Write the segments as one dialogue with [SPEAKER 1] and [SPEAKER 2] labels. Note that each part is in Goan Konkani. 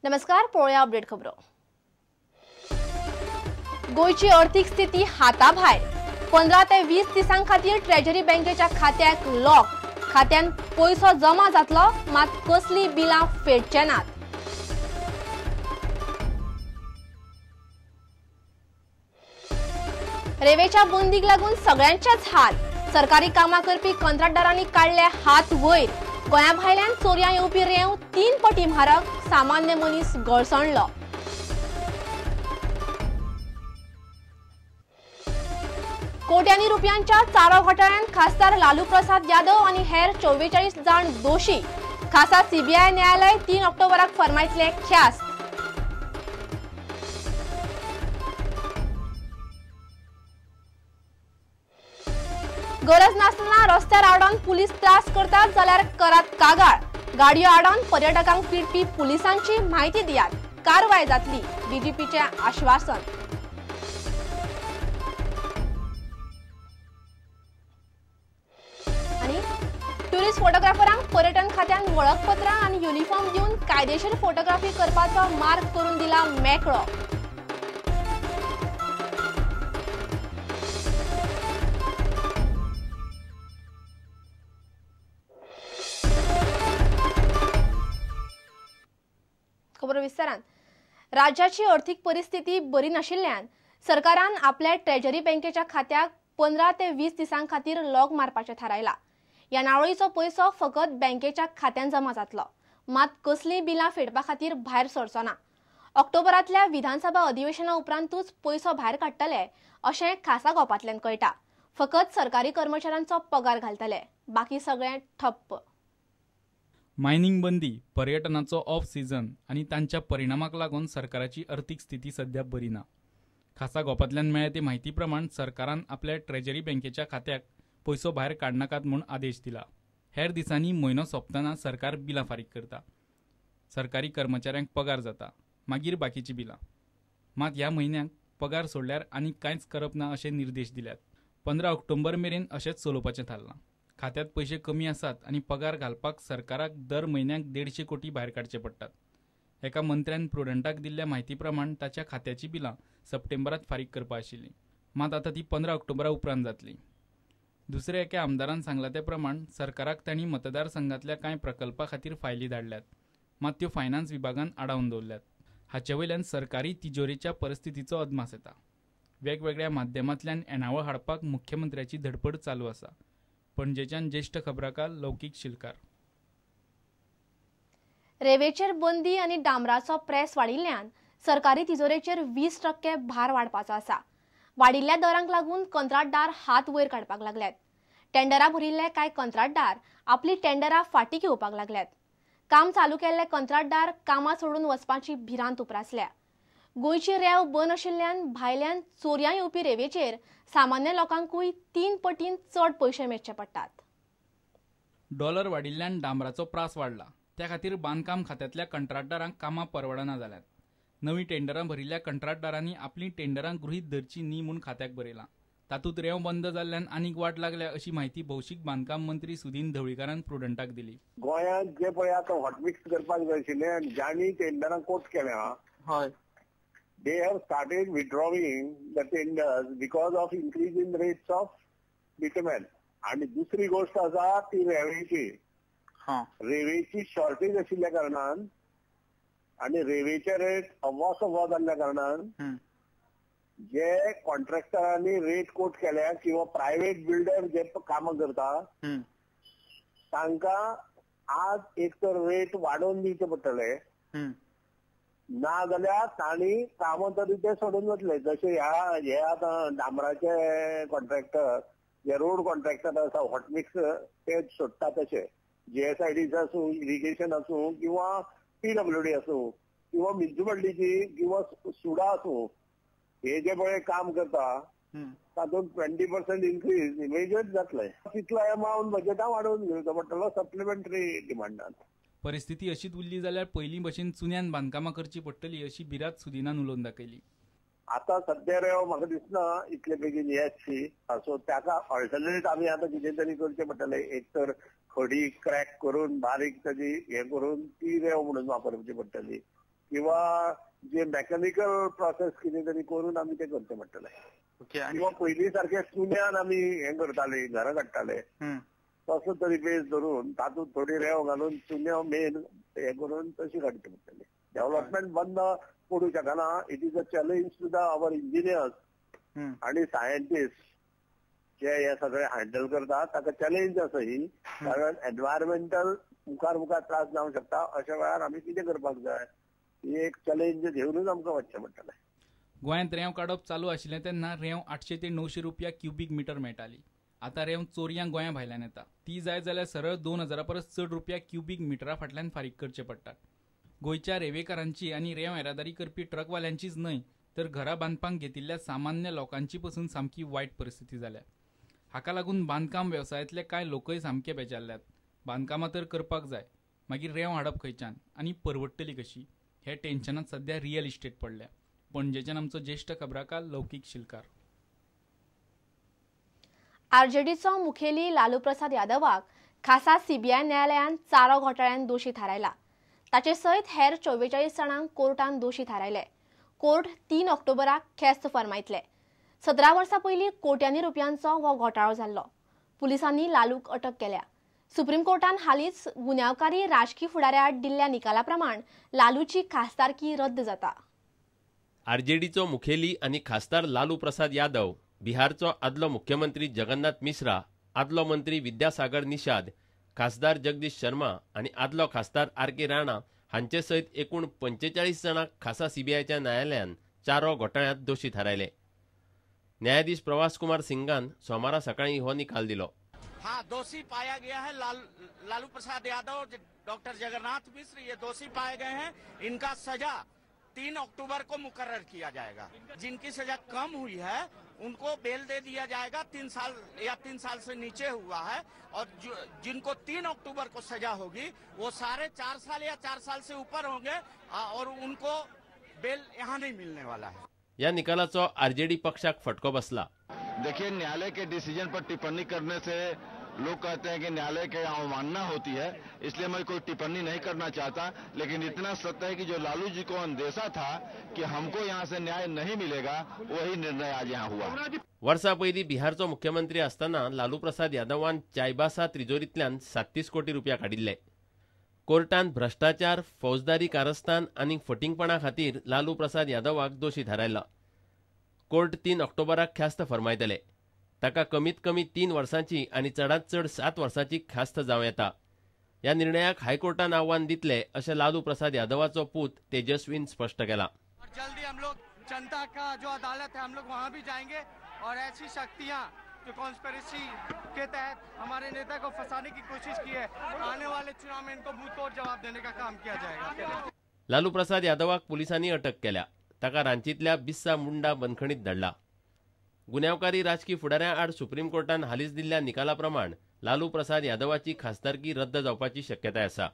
[SPEAKER 1] नमस्कार, पळोवया अपडेट खबरो। गोंयची अर्थीक स्थिती हाताभायर। 15 ते 20 दिसां खातीर ट्रेजरी बँकेच्या खात्याक लॉक। खात्यान पयसो जमा जातलो, मात कसली बिलां फेडचे नात। रेवेच्या बंदीक लागून सगळ्यांचेच हाल। सरकारी कामां करपी कंत्राटदारांनी काडले हात वयर। गोंया भायल्यान चोरयां येवपी रेंव 3 पटी म्हारग, सामान्य मनीस गळसणलो। कोट्यांनी रुपयांच्या चारो घोटाळ्यांत खासदार लालू प्रसाद यादव आनी हेर 44 जाण दोशी। खासा सीबीआय न्यायालय 3 ऑक्टोबराक फरमायतले ख्यास्त। गरज नासतना रस्त्यार आडोवन पुलीस त्रास करतात जाल्यार करात कागाळ। गाडयो आडोवन पर्यटकांक पिडपी पुलिसांची म्हायती दियात, कारवाय जातली, डीजीपीचें आश्वासन। आनी ट्युरिस्ट फोटोग्राफरांक पर्यटन खात्यान वळखपत्रां आनी युनिफॉर्म दिवन कायदेशीर फोटोग्राफी करपाचो मार्ग करून दिला मेकळो। खबर विस्तारान। राज्याची अर्थीक परिस्थिती बरी नाशिल्ल्यान सरकारान आपल्या ट्रेजरी बँकेच्या खात्याक 15 ते 20 दिसां खातीर लॉक मारपाचें थारायला। ह्या नावळीचो पयसो फकत बँकेच्या खात्यान जमा जातलो, मात कसलीय बिलां फेडपा खातीर भायर सरचो ना। ऑक्टोबरांतल्या विधानसभा अधिवेशना उपरांतूच पयसो भायर काडटले अशें खासा गोपांतल्यान कळटा। फकत सरकारी कर्मचाऱ्यांचो पगार घालतले, बाकी सगळें ठप्प।
[SPEAKER 2] मायनिंग बंदी, पर्यटनाचो ऑफ सीझन आनी तांच्या परिणामाक लागून सरकाराची अर्थीक स्थिती सध्या बरी ना। खासा गोपांतल्यान मेळ्ळ्या ते म्हायती प्रमाण सरकारान आपल्या ट्रेजरी बँकेच्या खात्याक पयसो भायर काडनाकात म्हूण आदेश दिला। हेर दिसांनी म्हयनो सोंपतना सरकार बिलां फारीक करता, सरकारी कर्मचाऱ्यांक पगार जाता, मागीर बाकीची बिलां। मात ह्या म्हयन्याक पगार सोडल्यार आनी कांयच करप ना अशे निर्देश दिल्यात। 15 ऑक्टोबर मेरेन अशेंच चलोवपाचें थारलां। खात्यात पयशे कमी आसात आनी पगार घालपाक सरकाराक दर म्हयन्याक 150 कोटी भायर काडचे पडटात। एका मंत्र्यान प्रुडंटाक दिल्ल्या म्हायती प्रमाण ताच्या खात्याची बिलां सप्टेंबरात फारीक करपा आशिल्लीं, मात आतां ती 15 ऑक्टोबरा उपरांत जातली। दुसऱ्या एका आमदारान सांगलां ते प्रमाण सरकाराक तांणी मतदारसंघांतल्या कांय प्रकल्पा खातीर फायली धाडल्यात, मात त्यो फायनान्स विभागान आडावन दवरल्यात। हाचे वयल्यान सरकारी तिजोरेच्या परिस्थितीचो अदमास येता। वेगवेगळ्या माध्यमांतल्यान येणावळ हाडपाक मुख्यमंत्र्याची धडपड चालू आसा। पणजेच्यान ज्येष्ठ खबराकार लौकीक शिलकार।
[SPEAKER 1] रेवेचेर बंदी आनी डांबराचो प्रेस वाडिल्ल्यान सरकारी तिजोरेचेर 20% भार वाडपाचो आसा। वाडिल्ल्या दरांक लागून कंत्राटदार हात वयर काडपाक लागल्यात। टेंडरां भरिल्ले कांय कंत्राटदार आपली टेंडरां फाटीं घेवपाक लागल्यात। काम चालू केल्ले कंत्राटदार कामां सोडून वचपाची भिरांत उप्रासल्या। गोंयची रेंव बंद आशिल्ल्यान भायल्यान चोरयां येवपी रेवेचेर सामान्य लोकांकूय 3 पटीन चड पयशे मेजचे पडटात।
[SPEAKER 2] डॉलर वाडिल्ल्यान डांबराचो प्रास वाडला, त्या खातीर बांदकाम खात्यांतल्या कंत्राटदारांक कामां परवडना जाल्यात। नवीं टेंडरां भरिल्ल्या कंत्राटदारांनी आपलीं टेंडरां गृहीत धरची न्ही म्हूण खात्याक बरयलां। तातूंत रेंव बंद जाल्ल्यान आनीक वाट लागल्या अशी म्हायती भौशीक बांदकाम मंत्री सुदीन ढवळीकारान प्रुडंटाक दिली।
[SPEAKER 3] गोंयांत जे पळय आतां हॉटमिक्स करपाक जाय आशिल्लें, जांणी टेंडरां कोट केल्या हय, they have started withdrawing the tenders because of increase in rates of bitumen. आणि दुसरी गोष्ट आसा ती रेवेची। रेवेची शॉर्टेज आशिल्ल्या कारणान आणि रेवेचे रेट अव्वा सव्वा जाल्ल्या कारणान जे कॉन्ट्रॅक्टरांनी रेट कोट केल्या किंवा प्रायव्हेट बिल्डर जे कामां करता तांकां आज एक तर रेट वाडोवन दिवचे पडटले, ना जाल्यार तांणी कामां तरी ते सोडून वतले। जशे ह्या हे आतां डांबराचे कॉन्ट्रॅक्टर जे रोड कॉन्ट्रॅक्टर आसा हॉटमिक्स ते सोडटा, तशे जीएसआयडीसी आसूं, इरिगेशन आसूं किंवा पीडब्ल्यूडी आसूं किंवा म्युनिसिपालिटीची किंवा सुडा आसूं, हे जे पळय काम करता तातूंत 20% इन्क्रीज इमिजिएट जातले। तितलो एमावंट बजेटा वाडोवन घेवचो पडटलो सप्लिमेंटरी डिमांडान।
[SPEAKER 2] परिस्थिती अशीच उरली जाल्यार पयलीं भशेन चुन्यान बांदकामां करची पडटली अशी भिरांत सुदिनान उलोवन दाखयली।
[SPEAKER 3] आता सध्या रेंव म्हाका दिसना इतले बेगीन येतशी, सो ताका ऑल्टरनेट आमी आतां कितें तरी करचें पडटलें। एक तर खडी क्रॅक करून बारीक ताजी हे करून ती रेंव म्हणून वापरची पडटली, किंवा जे मेकॅनिकल प्रोसेस कितें तरी करून आमी ते करचें पडटलें. किंवा पयलीं सारखे चुन्यान आमी हें करताले, घरां काडटाले, तसो तरी बेस धरून तातूंत थोडी रेंव घालून चुन्या मेन हें करून तशी काडची पडटली. डेव्हलपमेंट बंद पडूं शकना. It is a challenge to the our engineers आणि सायंटिस्ट जे हे सगळे हँडल करतात ताका चॅलेंज आसा ही, कारण एनवायरमेंटल मुखार मुखार त्रास जावंक शकता. अशा वेळार आमी कितें करपाक जाय ही एक चॅलेंज घेवनूच आमकां वचचें पडटलें.
[SPEAKER 2] गोंयांत रेंव काडप चालू आशिल्लें तेन्ना रेंव 800 ते 900 रुपया क्युबीक मिटर मेळटाली. आतां रेंव चोरयां गोंया भायल्यान येता, ती जाय जाल्यार सरळ 2000 परस चड रुपया क्युबीक मिटरा फाटल्यान फारीक करचे पडटात. गोंयच्या रेंवेकारांची आनी रेंव येरादारी करपी ट्रकवाल्यांचीच न्हय तर घरां बांदपाक घेतिल्ल्या सामान्य लोकांची पसून सामकी वायट परिस्थिती जाल्या. हाका लागून बांदकाम वेवसायांतले कांय लोकय सामके बेजारल्यात. बांदकामां तर करपाक जाय, मागीर रेंव हाडप खंयच्यान आनी परवडटली कशी हे टेन्शनांत सध्या रियल इस्टेट पडल्या. पणजेच्यान आमचो ज्येष्ठ खबराकार लौकीक शिलकार.
[SPEAKER 1] आरजेडीचो मुखेली लालू प्रसाद यादवाक खासा सीबीआय न्यायालयान चारो घोटाळ्यान दोशी थारायला. ताचे सयत हेर 44 जाणांक कोर्टान दोशी थारायले. कोर्ट 3 ऑक्टोबराक ख्यास्त फर्मायतले. 17 वर्सां पयलीं कोट्यांनी रुपयांचो हो घोटाळो जाल्लो. पुलिसांनी लालूक अटक केल्या. सुप्रीम कोर्टान हालींच गुन्यांवकारी राजकी फुडाऱ्या आड दिल्ल्या निकाला प्रमाण लालूची खासदारकी रद्द जाता.
[SPEAKER 4] आरजेडीचो मुखेली आनी खासदार लालू प्रसाद यादव, बिहारचो आदलो मुख्यमंत्री जगन्नाथ मिश्रा, आदलो मंत्री विद्यासागर निषाद, खासदार जगदीश शर्मा आनी आदलो खासदार आर के राणा हांचे सयत एकूण 45 जाणांक खासा सीबीआयच्या न्यायालयान चारो घोटाळ्यांत दोशी थारायले. न्यायाधीश प्रवास कुमार सिंगान सोमारा सकाळी हो निकाल दिलो.
[SPEAKER 5] हाँ, दोषी पाया गया है लालू प्रसाद यादव, डॉक्टर जगन्नाथ मिश्र, ये दोषी पाए गए हैं. इनका सजा 3 अक्टूबर को मुकर्रर किया जाएगा. जिनकी सजा कम हुई है उनको बेल दे दिया जाएगा, 3 साल या 3 साल से नीचे हुआ है. और जिनको 3 अक्टूबर को सजा होगी वो 4.5 साल या 4 साल से ऊपर होंगे और उनको बेल यहाँ नहीं मिलने वाला है.
[SPEAKER 4] या निकालाचो आरजेडी पक्षाक फटको बसला.
[SPEAKER 6] देखिए, न्यायालय के डिसीजन पर टिप्पणी करने से लोग कहते हैं कि न्यायालय के अवमानना होती है, इसलिए मैं कोई टिप्पणी नहीं करना चाहता. लेकिन इतना सत्य है कि जो लालू जी को अंदेशा था कि हमको यहाँ से न्याय नहीं मिलेगा, वही निर्णय आज यहाँ हुआ.
[SPEAKER 4] वर्सा पयलीं बिहारचो मुख्यमंत्री आसतना लालू प्रसाद यादवान चायबासा तिजोरींतल्यान 37 कोटी रुपया काडिल्ले. कोर्टान भ्रष्टाचार, फौजदारी कारस्थान आनी फटींगपणा खातीर लालू प्रसाद यादवाक दोशी थारायला. कोर्ट 3 ऑक्टोबराक ख्यास्त फर्मायतले. ताका कमीत कमी 3 वर्सांची आनी चडांत चड 7 वर्सांची ख्यास्त जावं येता. ह्या निर्णयाक हायकोर्टान आव्हान दितले अशें लालू प्रसाद यादवाचो पूत तेजस्वीन स्पष्ट केला.
[SPEAKER 7] जल्दी हम लोग जनता का जो अदालत है हम लोग वहां भी जाएंगे और ऐसी शक्तियां जो कॉन्स्पिरेसी के तहत हमारे नेता को फंसाने की कोशिश की है, आने वाले चुनाव में इनको मुंह तोड़ जवाब देने का काम किया जाएगा.
[SPEAKER 4] लालू प्रसाद यादवाक पुलिसांनी अटक केल्या. ताका रांचींतल्या बिस्सा मुंडा बंदखणीत धाडला. गुन्यांवकारी राजकी फुडाऱ्यां आड सुप्रीम कोर्टान हालींच दिल्ल्या निकाला प्रमाण लालू प्रसाद यादवाची खासदारकी रद्द जावपाची शक्यताय आसा.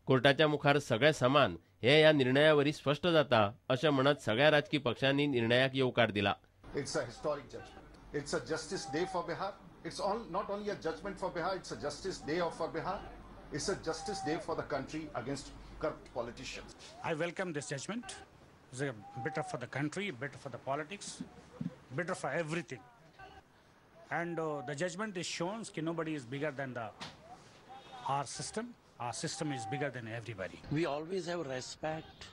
[SPEAKER 4] कोर्टाच्या मुखार सगळे समान हे ह्या निर्णयावरी स्पष्ट जाता अशें म्हणत सगळ्या राजकी पक्षांनी निर्णयाक येवकार दिला.
[SPEAKER 8] It's a historic judgment. It's a justice day for Bihar. It's not only a judgment for Bihar, it's a justice day for Bihar. It's a justice day for the country against corrupt politicians.
[SPEAKER 9] I welcome this judgment. It's better for the country, better for the politics, better for everything. And the judgment is shown that nobody is bigger than our system. Our system is bigger than everybody.
[SPEAKER 10] We always have respect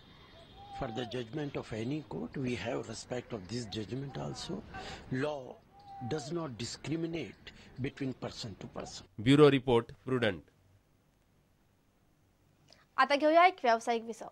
[SPEAKER 10] for the judgment of any court. We have respect of this judgment also. Law does not discriminate between person to person.
[SPEAKER 4] Bureau report, Prudent.
[SPEAKER 1] आता घेऊया एक व्यावसायिक विसव.